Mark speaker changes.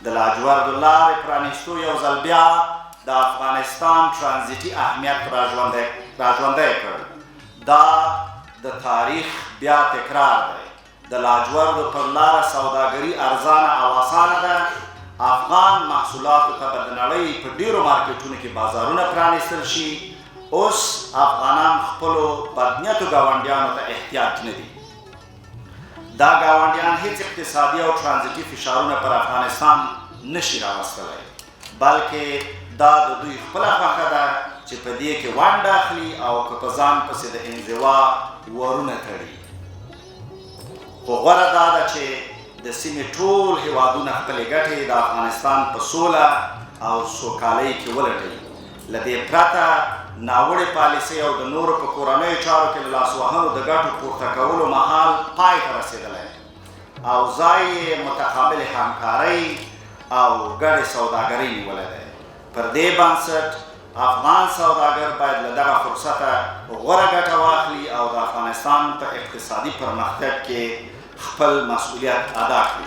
Speaker 1: د لاجوردو لارې پرانیستو یو ځل بیا د افغانستان ترانزیټي اهمیت راژوندی کړ. دا د تاریخ بیا تکرار دی. د لاجوردو پر لاره سوداګري ارزانه او اسانه ده. افغان محصولاتو ته به د نړۍ په ډېرو مارکېټونو کې بازارونه پرانیستل شي. اوس افغانان خپلو بدنیتو ګاونډیانو ته احتیاج نه دي. دا ګاونډیان هیڅ اقتصادي او ترانزیټي فشارونه پر افغانستان نشي راوستلی، بلکې دا د دوی خپله خوښه ده چې په دې کې ونډه اخلي او که په ځان پسې د انزوا ورونه تړي. خو غوره دا ده چې د سیمې ټول هېوادونه خپلې ګټې د افغانستان په سوله او سوکالۍ کې ولټوي. له دې پرته ناوړې پالیسۍ او د نورو په کورنیو چارو کې له لاسوهنو د ګټو پورته کولو مهال پای ته رسېدلی او ځای یې متقابلې همکارۍ او ګډې سوداګرۍ نیولی دی. پر دې بنسټ افغان سوداګر باید له دغه فرصته غوره ګټه واخلي او د افغانستان په اقتصادي پرمختګ کې خپل مسؤلیت ادا کړي.